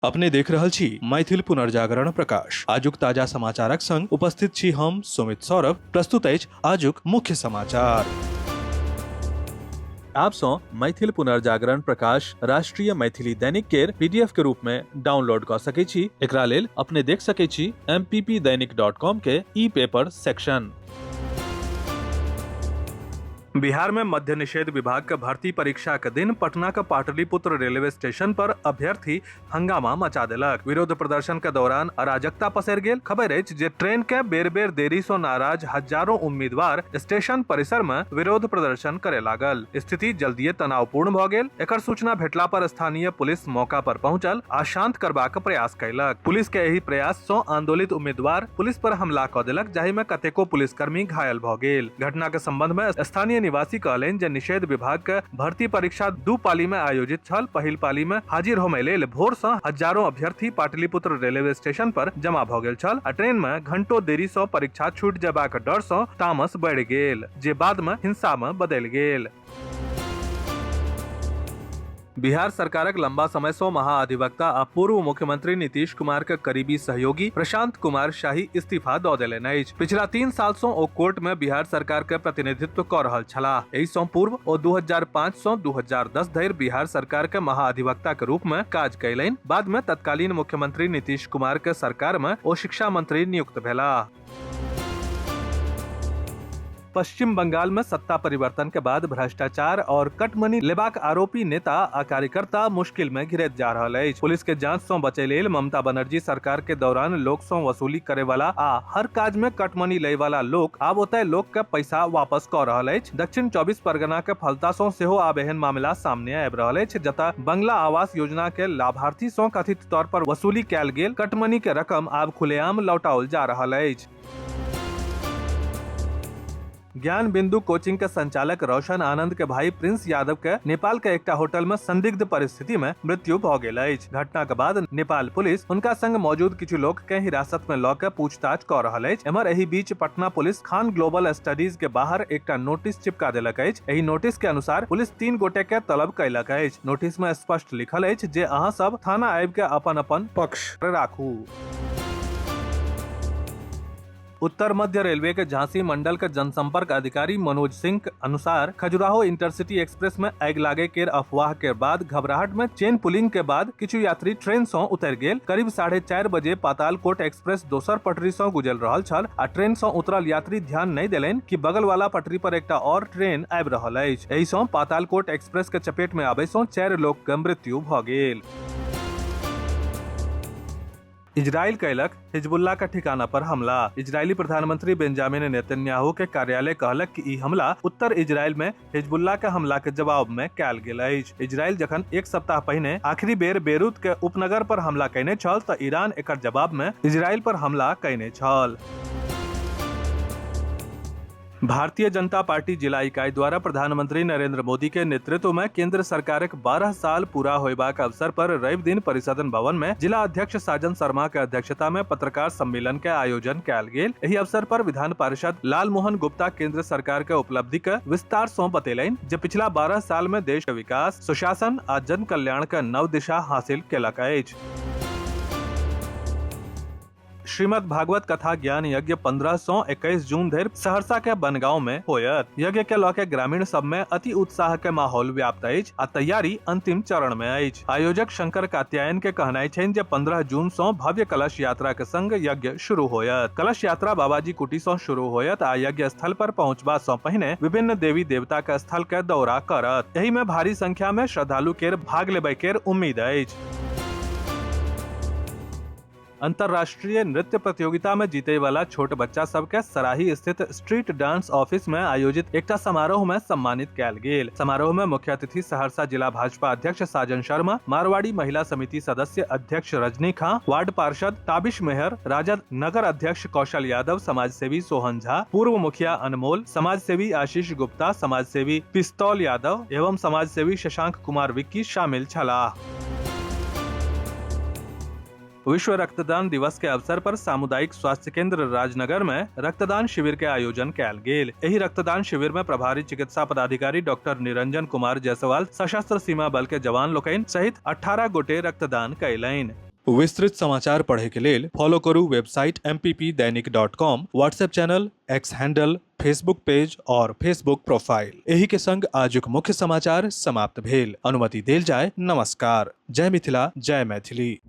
अपने देख रहल छी मैथिल पुनर्जागरण प्रकाश। आजुक ताजा समाचारक संग उपस्थित छी हम सुमित सौरभ। प्रस्तुत अछि आजुक मुख्य समाचार। आप सँ मैथिल पुनर्जागरण प्रकाश राष्ट्रीय मैथिली दैनिक केर पीडीएफ के रूप में डाउनलोड कऽ सकै छी। एकरा लेल अपने देख सकै छी mppdainik.com के ई पेपर सेक्शन। बिहार में मद्य निषेध विभाग के भर्ती परीक्षा के दिन पटना के पाटलिपुत्र रेलवे स्टेशन पर अभ्यर्थी हंगामा मचा देलक। विरोध प्रदर्शन के दौरान अराजकता पसरि गेल। खबर अछि जे ट्रेन के बेर बेर देरी सं नाराज हजारों उम्मीदवार स्टेशन परिसर में विरोध प्रदर्शन करे लागल। स्थिति जल्दिए तनावपूर्ण भ गेल। एकर सूचना भेटला पर स्थानीय पुलिस मौका पर पहुंचल आ शांत करबाक प्रयास कयलक। पुलिस के एहि प्रयास सं आंदोलित उम्मीदवार पुलिस पर हमला क देलक, जाहि में कतेको पुलिसकर्मी घायल भ गेल। घटना के संबंध में स्थानीय निवासी कहलनि जे निषेध विभाग के भर्ती परीक्षा दू पाली में आयोजित छल। पहिल पाली में हाजिर होमय लेल भोर सं हजारों अभ्यर्थी पाटलिपुत्र रेलवे स्टेशन पर जमा भ गेल छल आ ट्रेन में घंटों देरी सं परीक्षा छूटि जेबाक डर सं तामस बढ़ि गेल, जे बाद में हिंसा में बदलि गेल। बिहार सरकारक लंबा समय सं महाअधिवक्ता आ पूर्व मुख्यमंत्री नीतीश कुमार के करीबी सहयोगी प्रशांत कुमार शाही इस्तीफा दऽ देलनि अछि। पिछला 3 साल सं ओ कोर्ट में बिहार सरकार के प्रतिनिधित्व कऽ रहल छलाह। एहि सं पूर्व ओ 2005 सं 2010 धरि बिहार सरकार के महाअधिवक्ता के रूप में काज कयलनि। बाद में तत्कालीन मुख्यमंत्री नीतीश कुमार के सरकार में ओ शिक्षा मंत्री नियुक्त भेलाह। पश्चिम बंगाल में सत्ता परिवर्तन के बाद भ्रष्टाचार और कटमनी लेबाक आरोपी नेता आ कार्यकर्ता मुश्किल में घिरैत जा रहल अछि। पुलिस के जांच सं बचय लेल ममता बनर्जी सरकार के दौरान लोक सं वसूली करे वाला आ हर काज में कटमनी लय वाला लोक आब ओतय लोक के पैसा वापस क रहल अछि। दक्षिण 24 परगना के फलता सं सेहो आब एहन मामला सामने आबि रहल अछि, जतय बंगला आवास योजना के लाभार्थी सं कथित तौर पर वसूली कयल गेल कटमनी के रकम आब खुलेआम लौटाओल जा रहल अछि। ज्ञान बिंदु कोचिंग के संचालक रोशन आनंद के भाई प्रिंस यादव के नेपाल के एकटा होटल में संदिग्ध परिस्थिति में मृत्यु भ गेल अछि। घटना के बाद नेपाल पुलिस हुनका संग मौजूद किछु लोक के हिरासत में ल के पूछताछ क रहल अछि। एम्हर एहि बीच पटना पुलिस खान ग्लोबल स्टडीज के बाहर एकटा नोटिस चिपका देलक अछि। एहि नोटिस के अनुसार पुलिस 3 गोटे के तलब कयलक अछि। नोटिस में स्पष्ट लिखल अछि जे अहाँ सब थाना आबि के अपन अपन पक्ष राखू। उत्तर मध्य रेलवे के झांसी मंडल के जनसंपर्क अधिकारी मनोज सिंह के अनुसार खजुराहो इंटरसिटी एक्सप्रेस में आगि लागे के अफवाह के बाद घबराहट में चेन पुलिंग के बाद किछु यात्री ट्रेन सं उतरि गेल। करीब 4:30 बजे पातालकोट एक्सप्रेस दोसर पटरी सं गुजर रहल छल आ ट्रेन सं उतरल यात्री ध्यान नहीं देलनि कि बगल वाला पटरी पर एकटा और ट्रेन आबि रहल अछि। एहि सं पातालकोट एक्सप्रेस के चपेट में आबय सं 4 लोक के मृत्यु भ गेल। इजराइल कयलक हिजबुल्लाह के ठिकाना पर हमला। इजरायली प्रधानमंत्री बेंजामिन नेतन्याहू के कार्यालय कहलक कि ई हमला उत्तर इजराइल में हिजबुल्लाह के हमला के जवाब में कयल गेल अछि। इजराइल जखन एक सप्ताह पहिने आखिरी बेर बेरूत के उपनगर पर हमला कयने छल त ईरान एकर जवाब में इजराइल पर हमला कयने छल। भारतीय जनता पार्टी जिला इकाई द्वारा प्रधानमंत्री नरेंद्र मोदी के नेतृत्व में केंद्र सरकारक 12 साल पूरा होयबाक अवसर पर रवि दिन परिसदन भवन में जिला अध्यक्ष साजन शर्मा के अध्यक्षता में पत्रकार सम्मेलन के आयोजन कयल गेल। एहि अवसर पर विधान पार्षद लाल मोहन गुप्ता केंद्र सरकार के उपलब्धि के विस्तार सं बतेलनि जे पिछला 12 साल में देश के विकास, सुशासन आ जन कल्याण के नव दिशा हासिल केलक अछि। श्रीमद् भागवत कथा ज्ञान यज्ञ 15 सौ 21 जून धरि सहरसा के बनगांव में होयत। यज्ञ के लऽ के ग्रामीण सब में अति उत्साह के माहौल व्याप्त अछि आ तैयारी अंतिम चरण में अछि। आयोजक शंकर कात्यायन के कहनाइ छनि जे 15 जून सौ भव्य कलश यात्रा के संग यज्ञ शुरू होयत। कलश यात्रा बाबाजी कुटी सौ शुरू होयत आ यज्ञ स्थल पर पहुंचबा सौ पहिने विभिन्न देवी देवता के स्थल के दौरा करत। एहि में भारी संख्या में श्रद्धालु केर भाग लेबय केर उम्मीद अछि। अंतर्राष्ट्रीय नृत्य प्रतियोगिता में जीते वाला छोट बच्चा सबके सराही स्थित स्ट्रीट डांस ऑफिस में आयोजित एकटा समारोह में सम्मानित कयल गेल। समारोह में मुख्य अतिथि सहरसा जिला भाजपा अध्यक्ष साजन शर्मा, मारवाड़ी महिला समिति सदस्य अध्यक्ष रजनी खां, वार्ड पार्षद ताबिश मेहर, राजद नगर अध्यक्ष कौशल यादव, समाज सेवी सोहन झा, पूर्व मुखिया अनमोल, समाज सेवी आशीष गुप्ता, समाज सेवी पिस्तौल यादव एवं समाज सेवी शशांक कुमार विक्की शामिल छलाह। विश्व रक्तदान दिवस के अवसर पर सामुदायिक स्वास्थ्य केंद्र राजनगर में रक्तदान शिविर के आयोजन कयल गेल। एहि रक्तदान शिविर में प्रभारी चिकित्सा पदाधिकारी डॉक्टर निरंजन कुमार जायसवाल, सशस्त्र सीमा बल के जवान लोकनि सहित 18 गोटे रक्तदान कयलनि। विस्तृत समाचार पढ़े के लेल फॉलो करू website mppdainik.com, WhatsApp channel, X handle, Facebook page और फेसबुक प्रोफाइल। एही के संग आजुक मुख्य समाचार समाप्त भेल। अनुमति देल जाय। नमस्कार। जय मिथिला, जय मैथिली।